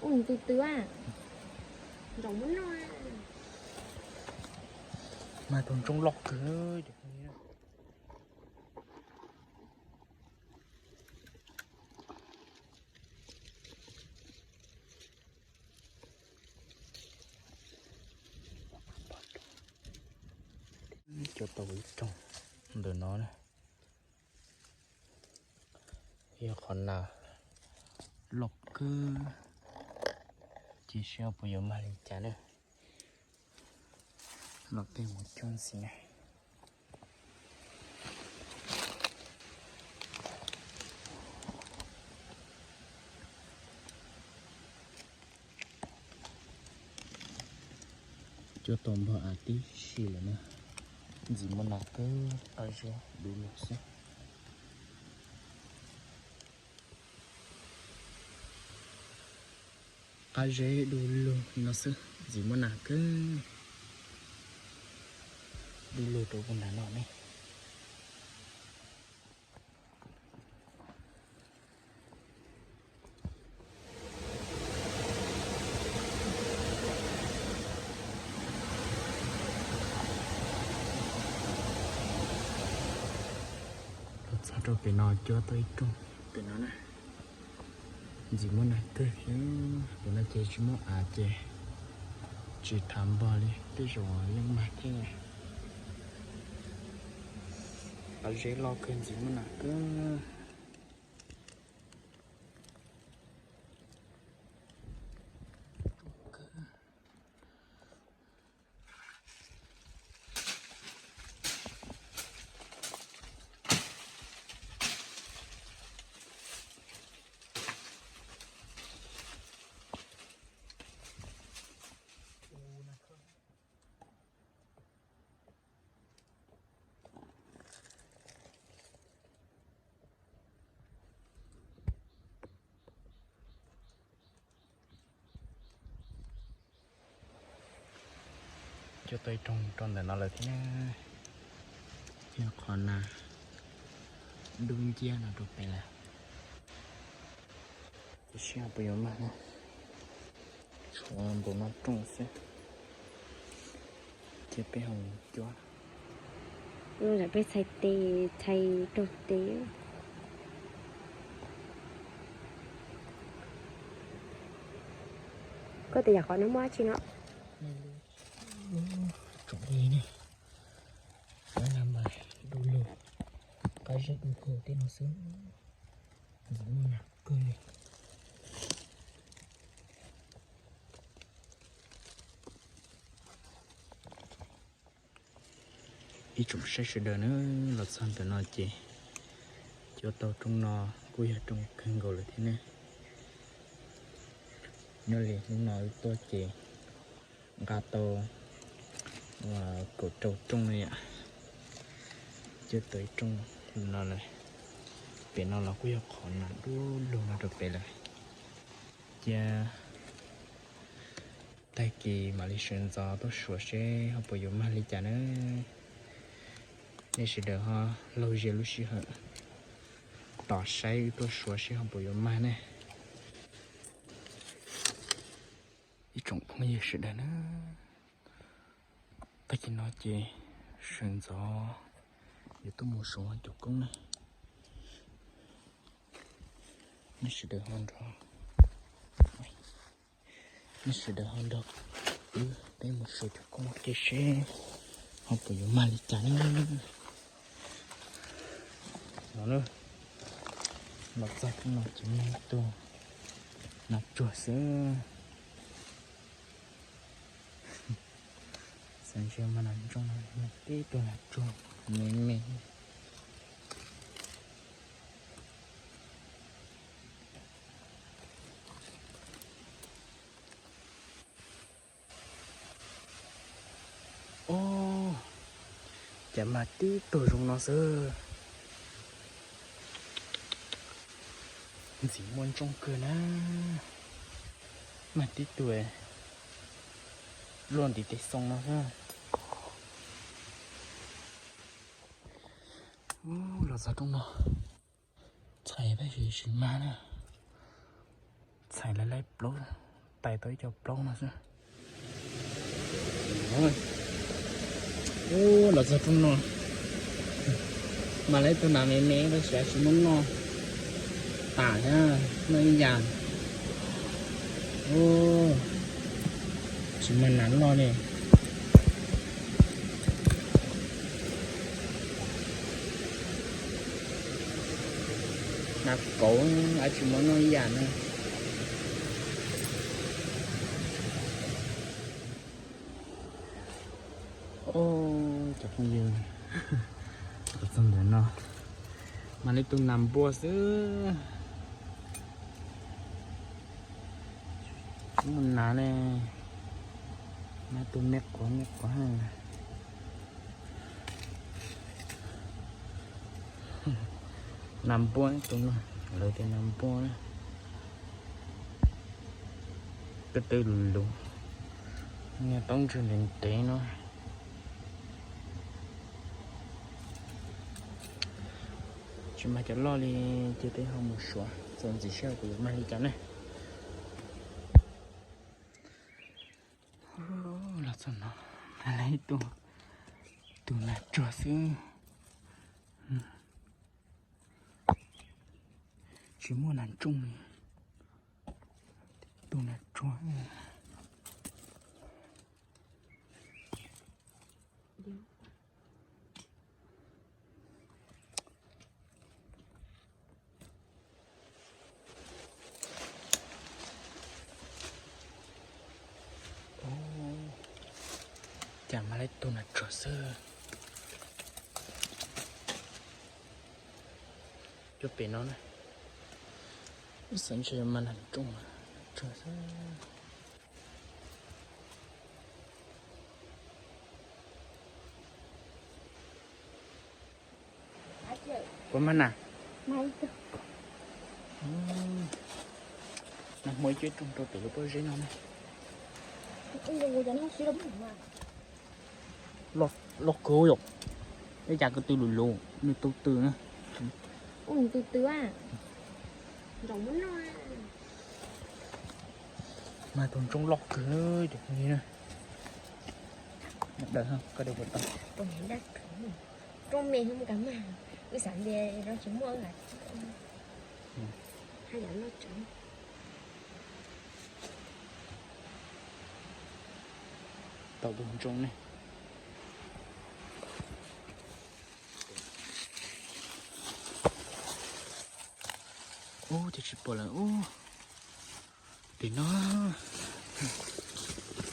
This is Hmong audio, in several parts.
Tus twg a? Nrog muab noj. Mas tus ntsooj loj kawg. Cua tau ib rooj ntawm no na. Yog qhov nas loj kawg, cia seb puas yuav mag li cas na. Los peb mus cuab ntxiv na. Cuab tau npog av tib si lawm na. Ntxim muaj nas kawg, qab zeb du lug xwb. Qab zeb du lug li no xwb, ntxim muaj nas kawg. Du lug rau puag nram no ne. Los txog rau pem no, cuab tau ib rooj pem no na. Ntxim muaj nas kawg thiab, tus no ces tsis muaj av ces tsis tham npog li, tej zaum yeej mag thiab. Qab zeb loj kawg, ntxim muaj nas kawg. Cuab tau ib rooj rau ntawm no lawm thiab na. Yog qhov nas dub nciab no rau pem lawm. Tab sis puas yuav mag na, tshuav npaum no rooj xwb. Ces peb ho cuab. Peb txhais tes, txhais raug tes. Koj tias yam qhov no muaj dab tsi no? Tsoom li ne, qab nas mas du lug, qab zeb du lug tej no xwb, ntxim muaj nas kawg li. Ib tsoom saib sawv daws na, los txog ntawm no ces cuab tau rooj no kuj yog rooj kawg nkaus lawm thiab ne. Nyob li hnub no wb tuaj ces nqa tau kaum rau rooj no yom. Cuab tau ib rooj no lawm. Pem no los kuj yog qhov nas dub lug no rau pem lawm. Cia tag kis mam li sawv ntxov tuaj suav seb ho puas yuav mag li cas na. Nej sawv daws ho laug zia lub sij hawm tos saib wb tuaj suav seb ho puas yuav mag ne. Ib tsoom phooj ywg sawv daws na, tag kis no ces sawv ntxov yuav tuaj mus suav cov koob na. Nej sawv daws ho nrog, nej sawv daws ho nrog wb peb mus suav cov koob ua ke seb ho puas yuav mag li cas na. No na, los txog no ces muaj ib tug nas tsuag xwb. Xav ntshe mas nas ntsooj no muaj tib tug nas tsuag me me. Ub, cas mag tib tug zoo no xwb. Ntxim muaj ntsooj kawg na. Mag tib tug luaj ntiv tes xoo no xwb. Ub, los txog rooj no, txhais tab sis tsis mag na. Txhais laib laib plaub. tais tau ib co plaub no xwb. Ub, los txog rooj no, mas lawv tus nas me me tab sis tsis muaj noj tas thiab, noj ib yam. Ub, tsis muaj nas loj li. Nas kauv, tsis muaj noj ib yam na. Cov phooj ywg, txog ntawm no, mas li tus nas npua xwb. Tsis muaj nas ne, nas tus me quav me quav. Nas npua tus no, lawv tias nas npua na. Ko tw lus lus, niag taub ntswg ntev ntev no. Tsis mag cov loj li, cia peb ho mus suav txuas ntxiv seb kuv yuav mag li cas ne. Los txog no, lawv ib tug, tus nas tsuag xwb. Tsis muaj nas tsooj li, tus nas tsuag. Cas mas lawv tus nas tsuag xwb. Cov pem no na, xav ntshe mas nas tsooj, nas tsuag xwb. Puas mag nas? Nas hmuab ib co rooj rau pem lub pob zeb no na. Loj kawg yom. Ib cas ko tw lus lus, nws tu tw na. Mas tus ntsooj loj kawg cov phooj ywg na. Dawm koj de puas tau? Ntsooj me, wb xav tias tsis muaj. Haj yam loj tsev. Tau tus ntsooj ne. Ub, ces tsis pom lawm ub. Tim no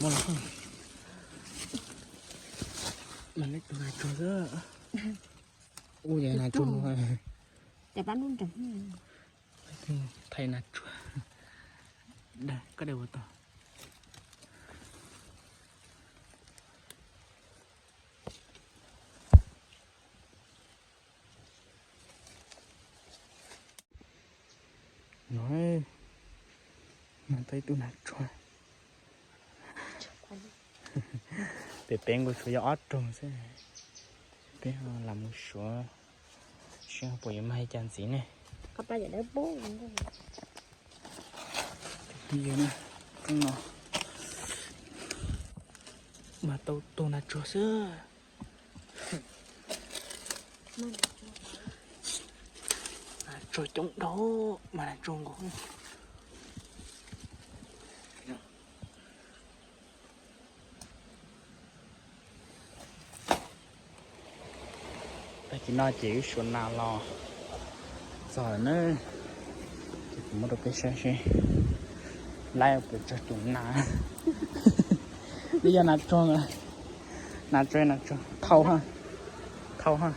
muaj los, mas lawv tus nas tsuag xwb. Ub, yog nas tsuag, thaij nas tsuag. Koj de ua tau. No, mas tau ib tug nas tsuag. Pem peb nkaus tshuav yog ob roog xwb. Peb lam mus suav seb puas yuav mag li cas ntxiv ne. Mas tau tus nas tsuag xwb. Nas tsuag coob dhau, mas nas tsuag nkaus. Tag kis no ces wb suav nas los txog lawm na. Ces kuv muab rau peb saib seb laib puas tsuag cum nas. Li yog nas tsuag, nas tsuag, nas tsuag thau ha, thau ha.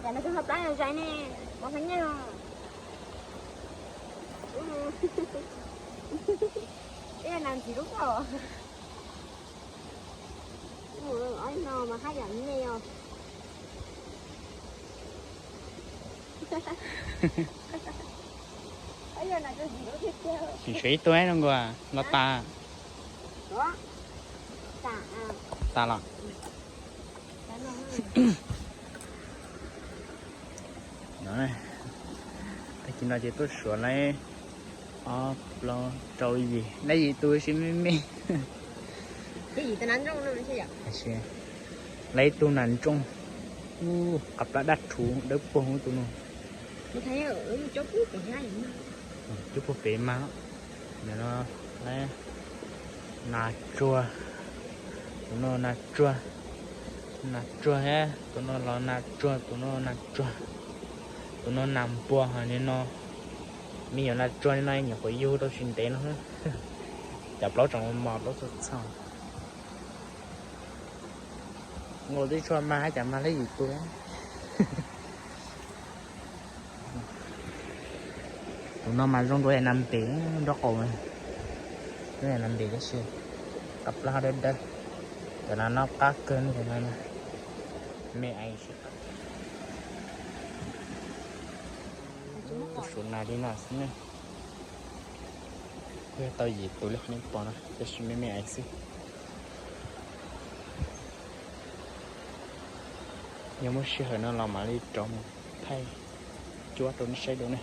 Cas no twb haj plab zais ne, mov haj nyaj os. Ib nas ntxiv lub ko. Ob no mas haj yam me os. Sim suav ib tug no nkaus los tas. Tas los. No ces tuaj suav laib ob plaub rau yim, laib yim tus sis me me. Laib tug nas ntsooj, ub, qab plab daj rhuv dawb paug tus no. Cub puag pem mas, no, laib nas tsuag, tus no nas tsuag, nas tsuag thiab tus no los nas tsuag, tus no nas tsuag, tus no nas npua hos li no. Me nyuam nas tsuag li no nyuam qhuav yug tau tsis ntev no. Cov plaub tseem mos plaub txog txog. Nkaus twb tshua mas hab cas mas laib yim tus. Tus no mas zoo dua yam nas npem nraub qaum, zoo yam nas npem tab sis qab plab dawb dawb. Cov no noj qab kawg ne, cov no me es. Tuaj suav nas li no xwb ne. Kuj yog tau yim tus li qhov nej pom no tab sis me me es xwb. Yog muaj sij hawm no los mam li rov mus thaij cuab rau nej saib dua ne.